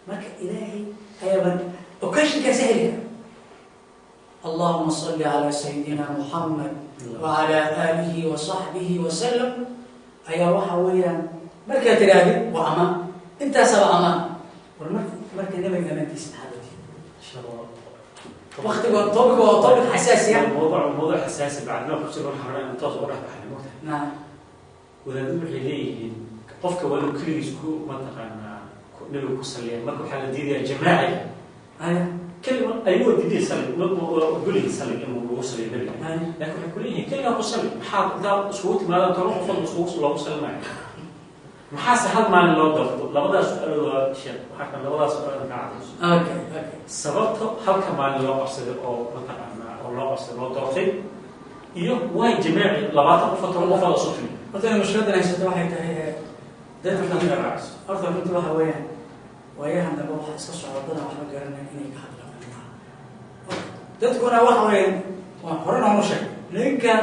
Marka Ilaahay ayaaban occasionkaasa heli kara. "Allahuma salli calaa sayidina Muxamed wacala aalihi wa saxbihi wasalam" ayaa waxa weeyaan markaad tidhaahdid waa amaan, intaasaba amaan. War marka nabiga amaantiisa maxaa loo diiday? Insha Allah. Waqtiga topic waa topic xasaasi ah. موضوع موضوع حساسي بعد ما ku jiro, waxaan rabaa inaan toos uga dhex baxnay, mogtahay? Naam. Wadaadadu waxay leeyihiin qofka waa inuu keligiis ku mataqaanaa nabiga ku saliya. Marka waxaa la diidayaa jamaaciga. Aya. Kelima ayagoo diidaya sali, waa ogolyihiin sali in lagu saliyo nabiga, Aya. laakiin waxay kuleeyihiin keligaa ku sali. Maxaa intaa isugu timaadaan 10 qofood isugu loogu salinayo? Maxaase hal maalin loo doorto? Labadaas su-aalood waa sheekh, waxaa kan labadaas su-aalood ka cadayso. Okay. Sababta halka maalin loo qabsaday oo mataqaanaa oo loo qabsaday, loo doortay, iyo waay jamaaci 20 qofood, 10 qofood oo isu timi. Horta mushkiladan haysato waxay tahay dadka, horta runtii waxa weeyaan waayahan dambe waxaa iska socda dadan waxba garanay inay ka hadlaan arrimaha. Dadkuna waxa weeyaan waan hore noogu sheegay, ninka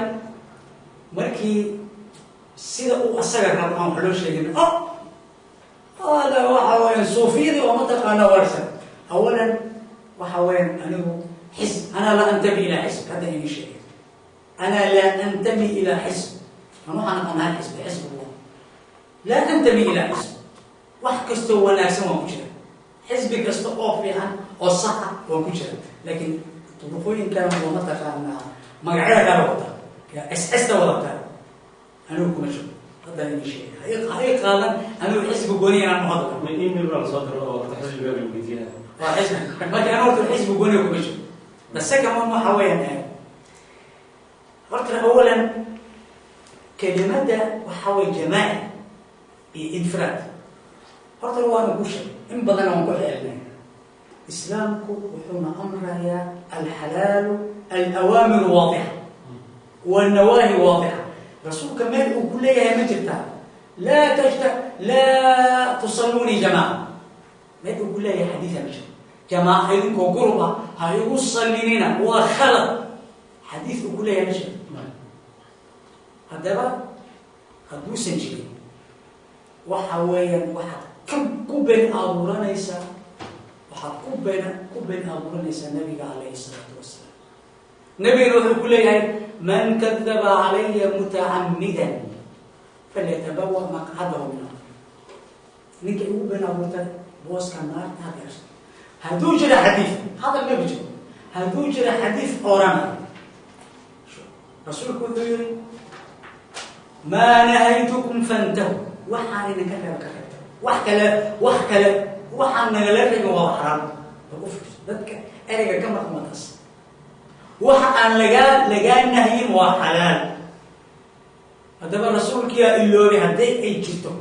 markii sida uu asaga rabo aan wax loo sheegin, oh, hada waxa weeyaan suufiyadii oo mataqaana warsan. Awalan waxa weeyaan anigu xisb, أنا لا أنتمي إلى حزب. Hadda idin sheegay, أنا لا أنتمي إلى حزب. An waxaan aqaanaa hal xisbi, xisb Allah. لا أنتمي إلى حزب. Wax kastoo wanaagsan waan ku jira, xisbi kasta oo fiican oo saxa waan ku jira, laakiin turuqooyinkan oo mataqaanaa magacyada kala wata ya ss-ta wadata anigu kuma jiro. Haddaan idin sheegay, ha ii qaadan anigu xisbi gooni inaan noqon. Ma email baa lasoo diro oo xisbiga la weydiinaya. Waa xisbi. Marka anigu horta xisbi gooniga kuma jiro. The second one waxa weeyaan horta awalan kelimada waxa weye jamaaci iyo infiraad. Horta waana ku sheegay, in badanna waan ku celinay, Islaamku wuxuuna amrayaa alxalaalu, alawaamiru waadixa والنواهي واضحة. Rasuulka meel uu ku leeyahay ma jirtaa "لا تجت لا تصلوني جماعة"? Meel uu ku leeyahay xadiida ma jirto. "Jamaaca idinkoo group ah ha igu sallinina, waa khalad," xadiis uu ku leeyahay ma jirto. Haddaba hadduusan jirin, waxa weeyaan waxaad ku been abuuranaysaa, waxaad ku been abuuranaysaa nabiga calayhi salaatu wasalaam. Nabigana wuxuu ku leeyahay: "من كذب علي متعمدا فليتبوأ مقعده من النار." Ninka igu been abuurta booska naarta ha gaarso. Hadduu jira xadiid, hadal ma jiro, hadduu jira xadiid oranay, rasuulku wuxuu yihi: "ما نهيتكم فانتهوا." Waxaan idinka reeba ka reebta. Wax kale, wax kale waxaan nagala reebin waa xaraam. Bal u fiirso dadka ereyga ka maqan wataas. Waxa aan lagaa nahyin waa xalaal. Haddaba rasuulkiyaa iloobay hadday ay jirto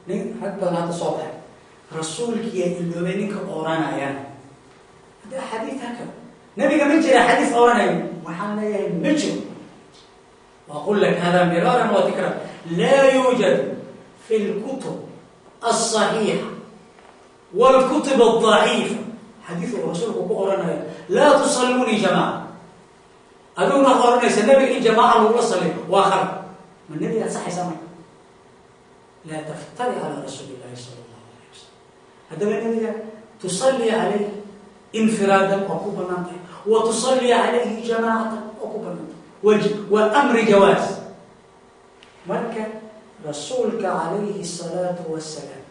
nin rag badan hadda soo baxay, rasuulkiyaa iloobay ninka oranayaan. Hadda axaadiid haka nabiga ma jira xadiis oranayo? Waxaan leeyahay ma jiro. وأقول لك هذا مرارا وتكرارا: لا يوجد في الكتب الصحيحة والكتب الضعيفة حديث rasuulku ku oranaya "لا تصلوني جماعة." Adiguna waxaad oranaysa nabiga in jamaaca lagula saliyo waa khalad. Ma nabigaad saxaysaa? Marka لا تفتري على رسول الله صلى الله عليه وسلم. Haddaba nabiga تصلي عليه انفرادا waa ku banaan tahay, وتصلي عليه جماعة waa ku banaan tahay, waa amri jawaaz. Marka rasuulka calayhi الsalaatu wasalaam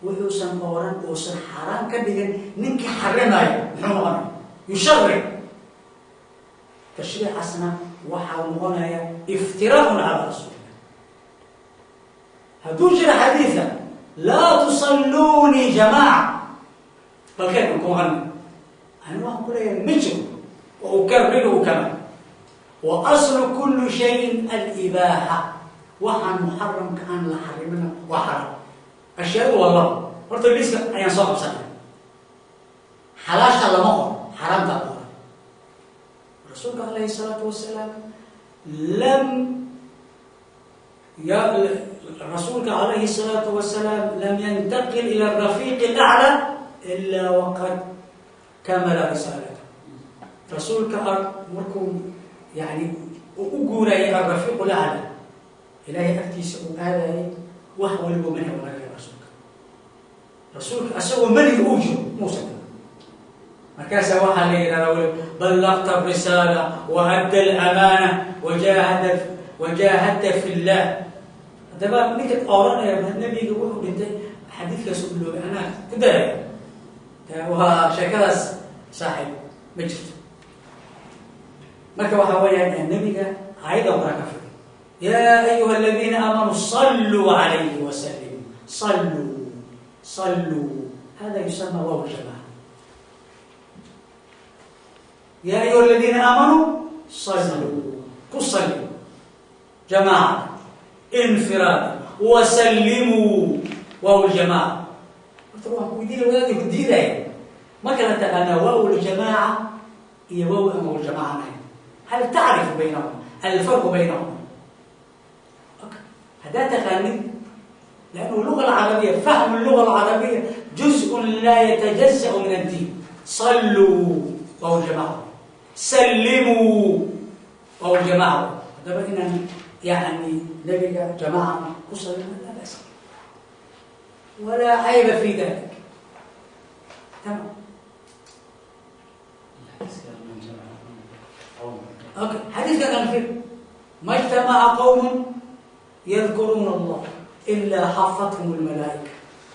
wuxuusan oran uusan xaaraan ka dhigin, ninkii xarimaayo muxuu noqonaya? يشرع. Tashriicasna waxaa noqonaya افتراء على رسول الله. Hadduu jiro xadiida "لا تصلوني جماعة", balkeedkan kuma qani. Ani waxaan ku leeyahay ma jiro, وأكرره كما وأصل كل شيء الإباحة. Waxaan muxaramka aan la xarimina waa xaram. Ashyaadu waa labo. Horta liiska ayaan soo qabsanay. Xalaasha lama qoro, xaaraamtaa qoran. Rasuulka calayhi salaatu wasalaam lam ya rasuulka calayhi salaatu wasalaam لم ينتقل إلى الرفيق الأعلى إلا وقد كمل رسالته. Rasuulka markuu yani uu u guurayay الرفيق الأعلى, Ilaahay agtiisa uu aadayay, wax waliba manhaj laga reeba rasuulka. Rasuulka asagoo maniga uu jiro muusan dhiman. Markaasaa waxaa la yidhahdaa weli ballaqta risaala wa adda alamaana wajahada wajaahadta fi llah. Haddaba ninka oranaya nabiga wuxuu dhintay xadiidkaas u biloobay anaa ku daraya, waa sheekadaas saaxiib ma jirto. Marka waxa weeyaan nabiga aayadda quraan ka firi, yaa ayuha aladiina aamanuu saluu calayhi wasalimuu, saluu saluu, hada yusama waaw ljamaca. Ya ayuha aladiina aamanuu saluu, ku sali jamaaca infiraad, wasallimuu waaw ljamaaca. Horta waan ku weydiinaya, wadaadii ku diidaya ma kala taqaanaa waaw ljamaaca iyo waaw aan waaw ljamaaca ahayn? Hal tacrifu baynahuma alfarqu baynahuma? Haddaa taqaanin, لأنه اللغة العربية، فهم اللغة العربية جزء لا يتجزأ من الدين. صلوا واو الجماعة، سلموا واو الجماعة. haddaba inaan yani nabiga jamaaca ku salimo laa ba'sa walaa cayba fi dalik. Tamam. Okay, xadiiska kan fir, ma ijtamaca qawm yadkuruuna allah ilaa xafathum almalaa'ika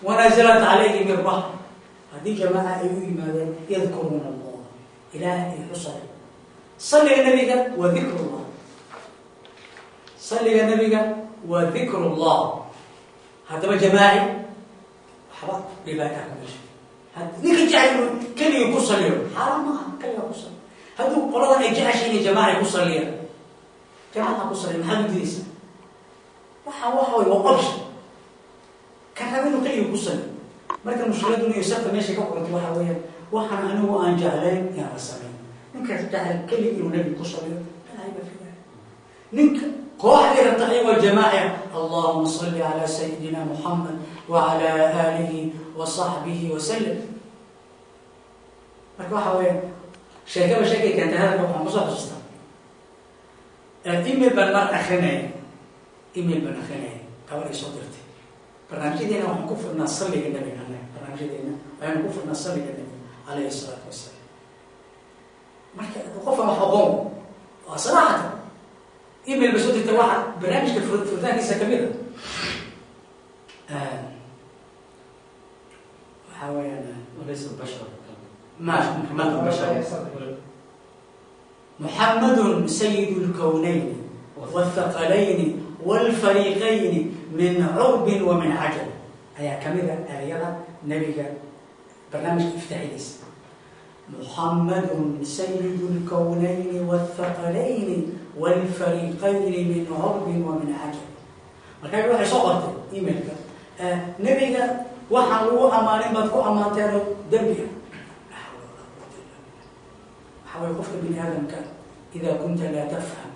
wanazalat calayhim alraxma. Haddii jamaaca ay u yimaadeen yadkuruuna allah, ilaah ay xusay, salliga nabiga waa dikrullah, salliga nabiga waa dikrullah. Haddaba jamaaci waxba dhibaataa kuma jiro. Ninka jecel inuu keligii ku saliyo xaaraan ma aha, keligaa ku saliyo. Hadduu qoladan ay jeceshay inay jamaaca ku saliyaan, jamaaca ku saliya, maxaad u didaysaa? Waxa way waa option kan raba inuu keligii ku saliyo. Marka mushkiladuna iyo sarta meeshay ka qorantay waxa weeyaan waxaan anigu aan jeclayn yaan la samayn. Ninkaas jecel keligii inuu nabiga ku saliyo laa cayba fi dalik. Ninka kooxdii rabta ayagoo jamaaci, allahuma salli calaa sayidina muxamed wacala aalihi wa saxbihi wasalam. Marka waxa weeyaan sheekaba sheekay keentay. Hadalka waxaan kusoo xusuustaa email baan mar akrinaya, email baan akrinaya gabar ay soo dirtay. Barnaamijyadeena waxaan ku furnaa salliga nabiga, annaga barnaamijyadeena waxaynu ku furnaa salliga nabiga calayhi salaatu wasalaam. Marka qofkan wax aqoon waa saraxatan email bay soo dirtay, waxa barnaamijka furitaankiisa kamid a waxaa weeyaan وليس البشر ما محمد البشر. محمد سيد الكونين والثقلين والفريقين من عرب ومن عجم ayaa kamida ereyada nabiga barnaamijka iftaaxidiisa. محمد سيد الكونين والثقلين والفريقين من عرب ومن عجم. Markaa waxay soo qortay emailka, nebiga waxaan lagu ammaanin baad ku ammaanteen oo dembi ah. Laa xawla walaa quwata illa billah. Waxaa waye qofka bini aadamka idaa kunta laa tafham